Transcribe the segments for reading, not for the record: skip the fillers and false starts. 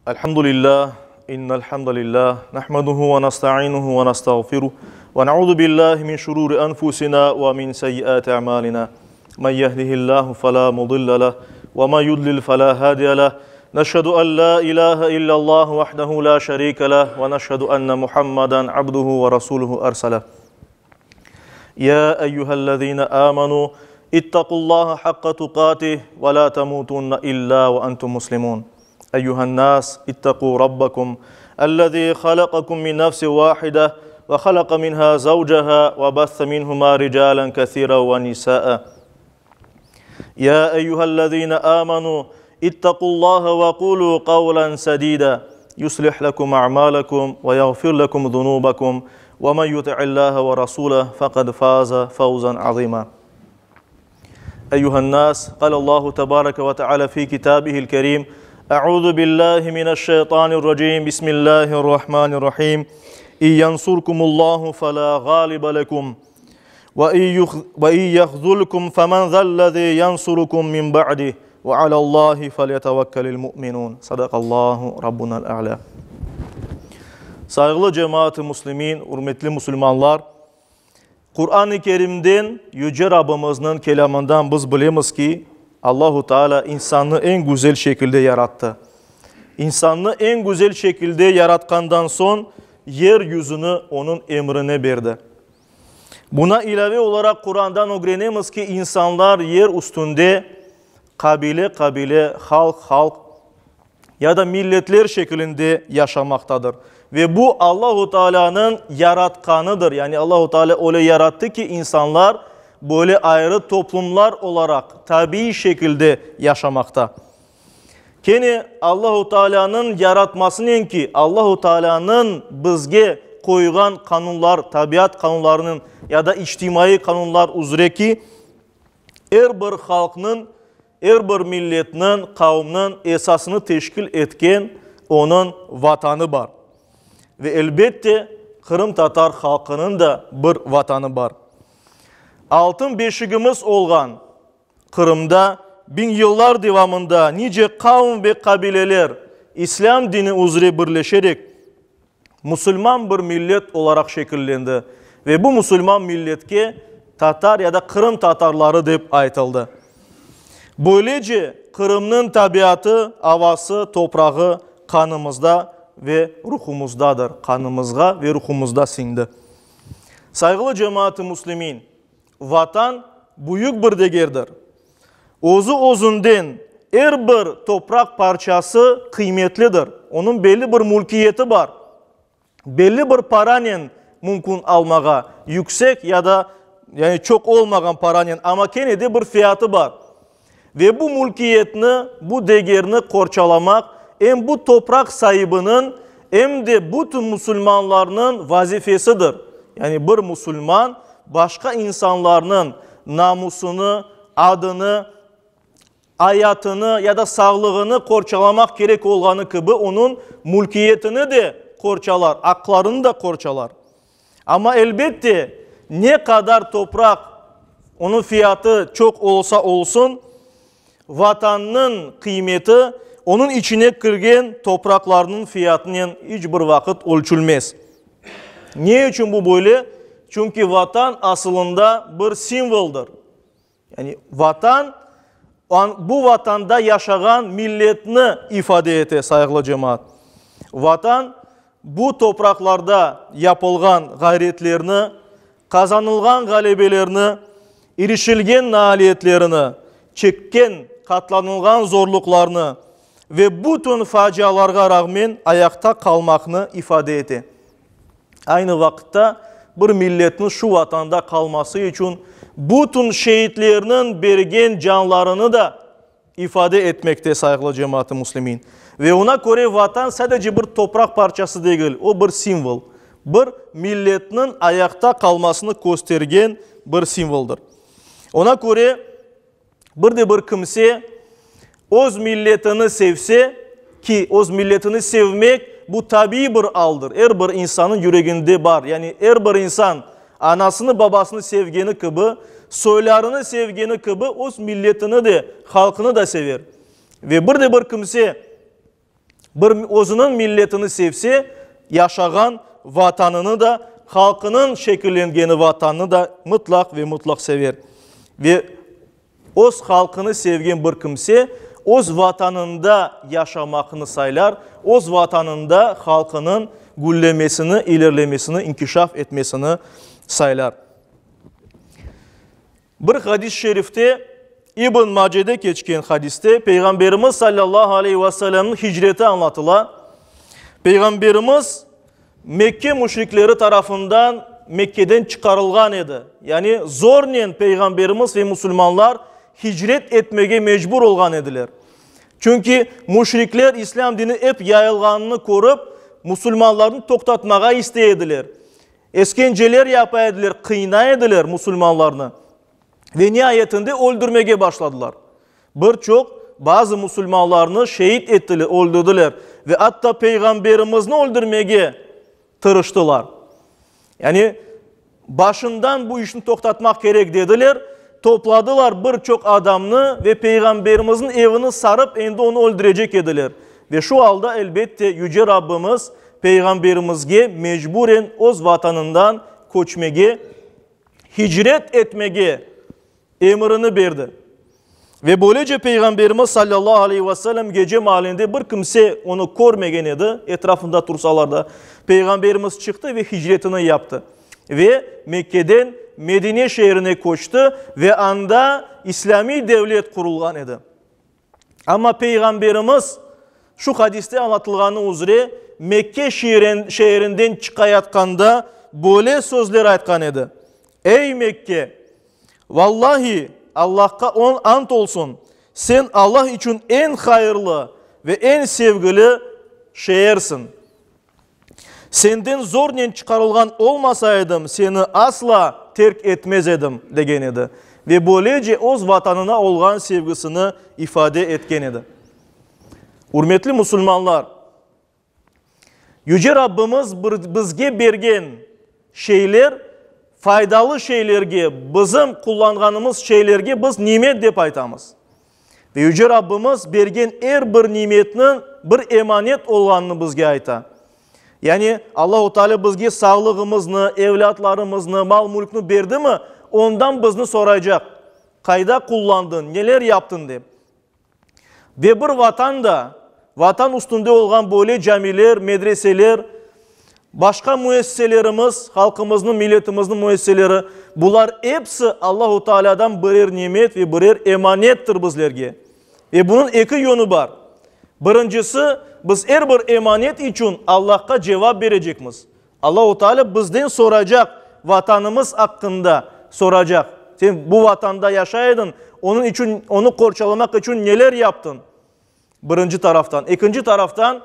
الحمد لله إن الحمد لله نحمده ونستعينه ونستغفره ونعوذ بالله من شرور أنفسنا ومن سيئات أعمالنا من يهده الله فلا مضل له ومن يضلل فلا هادي له نشهد أن لا إله إلا الله وحده لا شريك له ونشهد أن محمدا عبده ورسوله أرسله يا أيها الذين آمنوا اتقوا الله حق تقاته ولا تموتن إلا وأنتم مسلمون أيها الناس اتقوا ربكم الذي خلقكم من نفس واحدة وخلق منها زوجها وبث منهما رجالا كثيرا ونساء يا أيها الذين آمنوا اتقوا الله وقولوا قولا سديدا يصلح لكم أعمالكم ويغفر لكم ذنوبكم ومن يطع الله ورسوله فقد فاز فوزا عظيما أيها الناس قال الله تبارك وتعالى في كتابه الكريم أعوذ بالله من الشيطان الرجيم بسم الله الرحمن الرحيم إن ينصركم الله فلا غالب لكم وإن يخذلكم فمن ذا الذي ينصركم من بعده وعلى الله فليتوكل المؤمنون صدق الله ربنا الأعلى Sayğılı cemaat-ı muslimin, ürmetli musulmanlar, Quran-ı Kerimden, Yüce Rabbimizniñ kelâmından biz bilemiz ki, Allahu Teala insannı eñ güzel şekilde yarattı. İnsannı eñ güzel şekilde yaratqandan soñ, yer yüzüni onıñ emrine berdi. Buna ilâve olaraq Qurandan ögrenemiz ki, insanlar yer üstünde qabile-qabile, halq-halq ya da milletler şekilinde yaşamaqtadır. Ve bu Allahu Taalânıñ yaratqanıdır. Yani Allahu Taalâ öyle yarattı ki, insanlar böyle ayrı toplumlar olaraq tabiiy şekilde yaşamaqta. Kene Allahu Taalânıñ yaratmasınen ki, Allahu Taalânıñ bizge qoyğan qanunlar, tabiat qanunlarınıñ ya da içtimaiy qanunlar üzre ki, er bir halqnıñ, er bir milletniñ, qavmnıñ esasını teşkil etken onıñ Vatanı bar. Ve elbette, qırımtatar halqınıñ da bir Vatanı bar. Altın beşigimiz olğan Qırımda biñyıllar devamında nice qavm ve qabileler İslâm dini üzre birleşerek musulman bir millet olaraq şekillendi ve bu musulman milletke tatar ya da Qırım tatarları dep aytıldı. Böylece Qırımnıñ tabiatı, avası, toprağı qanımızda ve ruhumuzdadır, qanımızğa ve ruhumuzda siñdi. Sayğılı cemaat-ı müslimin! Vatan büyük bir degerdir. Özü-özünden er bir topraq parçası qıymetlidir, onıñ belli bir mülkiyeti bar. Belli bir paranen mümkün almağa, yüksek ya da yani çoq olmağan paranen, amma kene de bir fiyatı bar. Ve bu mülkiyetni, bu degerni qorçalamaq em bu topraq saibiniñ, em de bütün musulmanlarnıñ vazifesidir. Yani bir musulman başqa insanlarnıñ namusını, adını, ayatını ya da sağlığını qorçalamaq kerek olğanı kibi, onıñ mülkiyetini de qorçalar, aqlarını da qorçalar. Amma, elbette, ne qadar topraq, onıñ fiyatı çoq olsa olsun, Vatannıñ qıymeti onıñ içine kirgen topraqlarnıñ fiyatınen iç bir vaqıt ölçülmez. Ne içün bu böyle? Çünki Vatan asılında bir simvoldır. Yani Vatan, bu Vatanda yaşağan milletni ifade ete, sayğılı cemaat. Vatan, bu topraqlarda yapılğan ğayretlerni, qazanılğan ğalebelerni, irişilgen naaliyetlerini, çekken, qatlanılğan zorluqlarnı ve bütün facialarğa rağmen ayaqta qalmaqnı ifade ete. Aynı vaqıtta bir milletniñ şu Vatanda qalması içün bütün şeitlerniñ bergen canlarını da ifade etmekte, sayğılı cemaat-ı müslimin. Ve oña köre Vatan sadece bir topraq parçası degil, o bir simvol, bir milletniñ ayaqta qalmasını köstergen bir simvoldır. Oña köre Bir de bir kimse öz milletini sevse, ki öz milletini sevmek bu tabiiy bir aldır, er bir insannıñ yüreginde bar, yani er bir insan anasını, babasını sevgeni kibi, soylarını sevgeni kibi öz milletini de, halqını da sever. Ve bir de bir kimse. Bir özüniñ milletini sevse, yaşağan Vatanını da, halqınıñ şekillengeni Vatannı da mıtlaq ve mıtlaq sever. Ve öz halqını sevgen bir kimse öz Vatanında yaşamaqnı saylar, öz Vatanında halqınıñ güllemesini, ilerlemesini, inkişaf etmesini saylar. Bir hadis-i şerifte, İbn Macede keçken hadiste, Peyğamberimiz sallallahu aleyhi ve sellemniñ hicreti añlatıla. Peyğamberimiz Mekke müşrikleri tarafından Mekkeden çıqarılğan edi. Yani zornen Peyğamberimiz ve musulmanlar hicret etmege mecbur olğan ediler. Çünki müşrikler İslâm dini ep yayılğanını körip, musulmanlarnı toqtatmağa istey ediler. Eskenceler yapa ediler, qıynay ediler musulmanlarnı ve niayetinde öldürmege başladılar. Bir çoq, bazı musulmanlarnı şeit ettiler, öldürdiler ve atta Peyğamberimizni öldürmege tırıştılar. Yani, başından bu işni toqtatmaq kerek dediler, topladılar bir çoq adamnı ve Peyğamberimizniñ evini sarıp endi onı öldürecek ediler. Ve şu alda, elbette, Yüce Rabbimiz Peyğamberimizge mecburen öz vatanından köçmege, hicret etmege emirini berdi. Ve böylece Peyğamberimiz sallallahu aleyhi ve sellem gece maalinde bir kimse onı körmegen edi, etrafında tursalar da, Peyğamberimiz çıqtı ve hicretini yaptı. Ve Mekkeden Medine şeerine köçti ve anda İslâmiy devlet qurulğan edi. Amma Peyğamberimiz, şu hadiste añlatılğanı üzre, Mekke şeerinden çıqayatqanda böyle sözler aytqan edi, Ey, Mekke! Vallahi, Allahqa ant olsun, sen Allah içün eñ hayırlı ve eñ sevgili şeersiñ. Senden zornen çıqarılğan olmasa edim, seni asla terk etmez edim, degen edi ve böylece öz Vatanına olğan sevgisini ifade etken edi. Ürmetli musulmanlar, Yüce Rabbimiz bizge bergen şeyler, faydalı şeylerge, bizim qullanğanımız şeylerge biz nimet dep aytamız. Ve Yüce Rabbimiz bergen er bir nimetniñ bir emanet olğanını bizge ayta. Yani Allahu Teala bizge sağlığımıznı, evlâtlarımıznı, mal-mülkni berdimi, ondan bizni soraycaq, qayda qullandıñ, neler yaptıñ dep. Ve bir vatan da, vatan üstünde olğan böyle camiler, medreseler, başqa müessiselerimiz, halqımıznıñ, milletimizniñ müessiseleri, bular episi Allahu Tealâdan birer nimet ve birer emanettir bizlerge. Ve bunıñ eki yönü bar. Birincisi, biz er bir emanet içün Allahqa cevap berecekmiz. Allahu Teala bizden soracaq, Vatanımız aqqında soracaq. Sen bu Vatanda yaşay ediñ, onıñ içün, onı qorçalamaq içün neler yaptıñ? Birinci taraftan. Ekinci taraftan,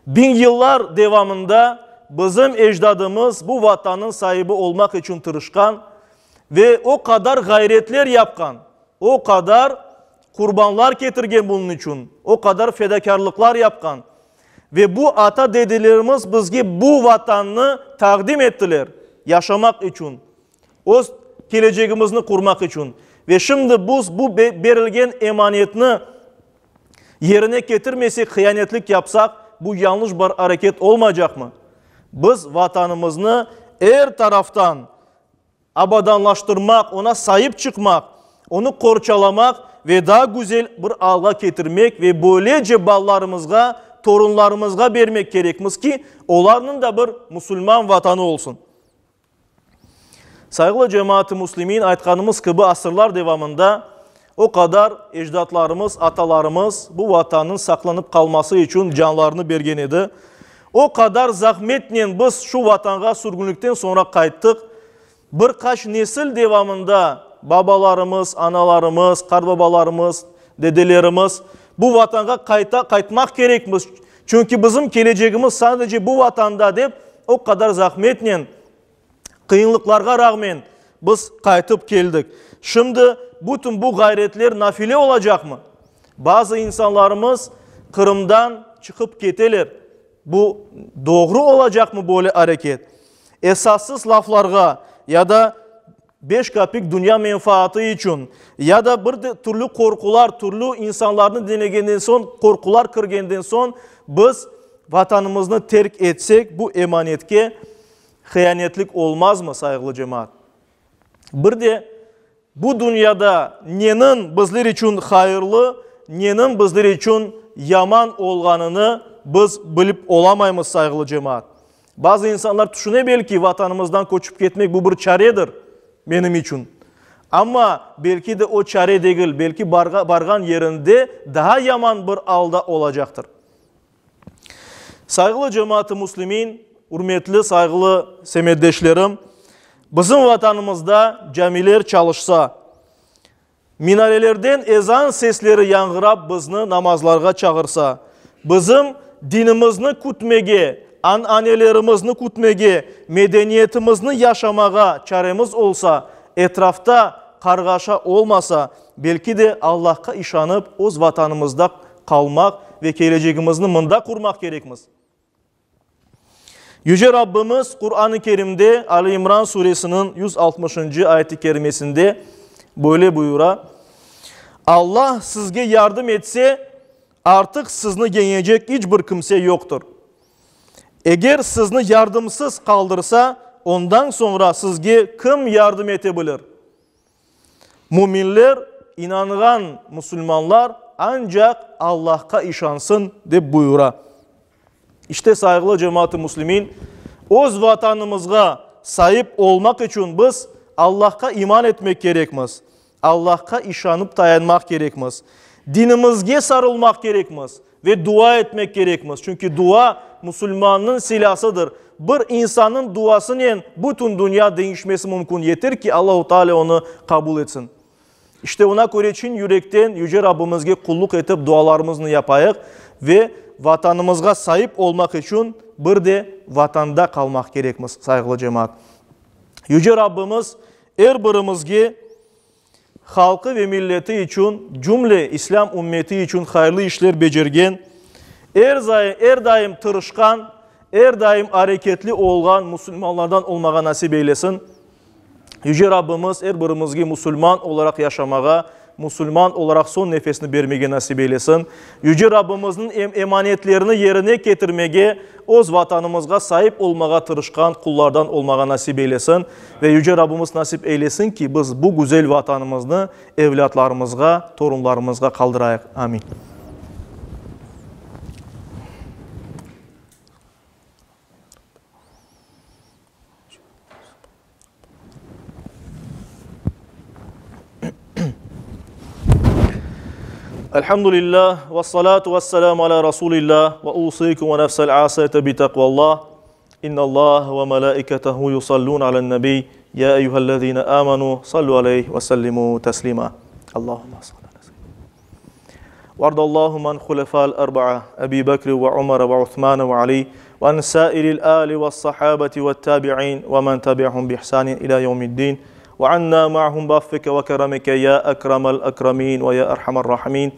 biñ yıllar devamında bizim ecdadımız bu Vatannıñ saibi olmaq içün tırışqan ve o qadar ğayretler yapqan, o qadar qurbanlar ketirgen bunıñ içün, o qadar fedakârlıqlar yapqan. Ve bu ata-dedelerimiz bizge bu Vatannı taqdim ettiler, yaşamaq içün, öz kelecegimizni qurmaq içün. Ve şimdi biz bu berilgen emanetni yerine ketirmesek, hıyanetlik yapsaq, bu yañlış bir areket olmaycaqmı? Biz Vatanımıznı er taraftan abadanlaştırmaq, oña saip çıqmaq, onı qorçalamaq ve daa güzel bir alğa ketirmek ve böylece balalarımızğa, torunlarımızğa bermek kerekmiz ki, olarnıñ da bir musulman vatanı olsun. Sayğılı cemaat-ı müslimin, aytqanımız kibi, asırlar devamında o qadar ecdatlarımız, atalarımız bu vatannıñ saqlanıp qalması içün canlarını bergen edi. O qadar zahmetnen biz şu vatanğa sürgünlikten soñra qayttıq. Bir qaç nesil devamında babalarımız, analarımız, qartbabalarımız, dedelerimiz bu vatanğa qayta, qaytmaq kerekmiz, çünki bizim kelecegimiz sadece bu vatanda dep o qadar zahmetnen, Qıyınlıqlarğa rağmen biz qaytıp keldik. Şimdi bütün bu ğayretler nafile olacaqmı? Bazı insanlarımız Qırımdan çıqıp keteler. Bu doğru olacaqmı böyle areket? Esassız laflarğa ya da. beş kapik dünya menfaatı içün, ya da bir de türlü qorqular, türlü insanlarnı diñlegenden soñ, qorqular kirgenden soñ biz Vatanımıznı terk etsek, bu emanetke hıyanetlik olmazmı, sayğılı cemaat? Bir de bu dünyada neniñ bizler içün hayırlı, neniñ bizler içün yaman olğanını biz bilip olamaymız, sayğılı cemaat. Bazı insanlar tüşüne belki, vatanımızdan köçip ketmek bu bir çaredir menim içün. Amma belki de o çare degil, belki barğan yerinde daa yaman bir alda olacaqtır. Sayğılı cemaat-ı müslimin, ürmetli, sayğılı semetdeşlerim, bizim Vatanımızda camiler çalışsa, minarelerden ezan sesleri yañğırap bizni namazlarğa çağırsa, bizim dinimizni kütmege, ananelerimizni kütmege, medeniyetimizni yaşamağa çaremiz olsa, etrafta qarğaşa olmasa, belki de Allahqa işanıp öz Vatanımızda qalmaq ve kelecegimizni mında qurmaq kerekmiz. Yüce Rabbimiz Quran-ı Kerimde Ali İmran suresiniñ 160-ıncı ayet-i kerimesinde böyle buyura, Allah sizge yardım etse, artıq sizni yeñecek iç bir kimse yoqtır. Eger sizni yardımsız qaldırsa, ondan soñra sizge kim yardım ete bilir? Müminler, inanğan musulmanlar ancaq Allahqa işansın, dep buyura. İşte, sayğılı cemaat-ı müslimin, öz Vatanımızğa saip olmaq içün biz Allahqa iman etmek kerekmiz, Allahqa işanıp tayanmaq kerekmiz, dinimizge sarılmaq kerekmiz ve dua etmek kerekmiz. Çünki dua, musulmannıñ silâsıdır. Bir insannıñ duasınen bütün dünya deñişmesi mümkün, yeter ki, Allahu Teala onı qabul etsin. İşte ona köre çin yürekten Yüce Rabbimizge qulluq etip dualarımıznı yapayıq ve Vatanımızğa saip olmaq içün bir de Vatanda qalmaq kerekmiz, sayğılı cemaat. Yüce Rabbimiz er birimizge halqı ve milleti içün, cümle İslâm ümmeti içün hayırlı işler becergen, er er daim tırışqan, er daim areketli olğan musulmanlardan olmağa nasip eylesin. Yüce Rabbimiz er birimizge musulman olaraq yaşamağa, musulman olaraq soñ nefesni bermege nasip eylesin. Yüce Rabbimizniñ emanetlerini yerine ketirmege, öz Vatanımızğa saip olmağa tırışqan qullardan olmağa nasip eylesin. Ve Yüce Rabbimiz nasip eylesin ki, biz bu güzel Vatanımıznı evlâtlarımızğa, torunlarımızğa qaldırayıq. Amin. Elhamdülillah ve salatu ve selamu ala Rasulillah ve usikum ve nefsel asiyete bi takvallah. İnnallah ve melaiketehu yusallun alen nebi. Ya eyyühellezine amenu sallu aleyh ve sellimu teslima. Allahümme salli ala وارض اللهم عن خلفاء الأربعة أبي بكر وعمر وعثمان وعلي وعن سائر الآل والصحابة والتابعين ومن تبعهم بإحسان إلى يوم الدين وعنا معهم بعفوك وكرمك يا أكرم الأكرمين ويا أرحم الراحمين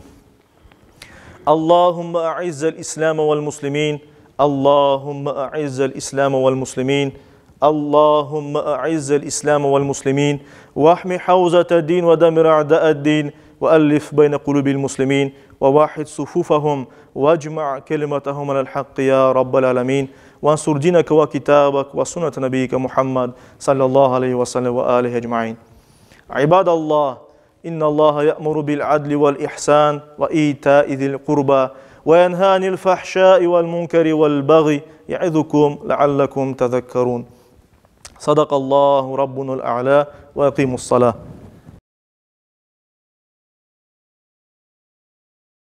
اللهم أعز الإسلام والمسلمين اللهم أعز الإسلام والمسلمين اللهم أعز الإسلام والمسلمين واحمي حوزة الدين ودمر أعداء الدين وألف بين قلوب المسلمين وواحد صفوفهم واجمع كلمتهم على الحق يا رب العالمين وانصر دينك وكتابك وسنة نبيك محمد صلى الله عليه وسلم وآله أجمعين عباد الله إن الله يأمر بالعدل والإحسان وإيتاء ذي القربى وينهى عن الفحشاء والمنكر والبغي يعظكم لعلكم تذكرون صدق الله ربنا الأعلى وأقيموا الصلاة.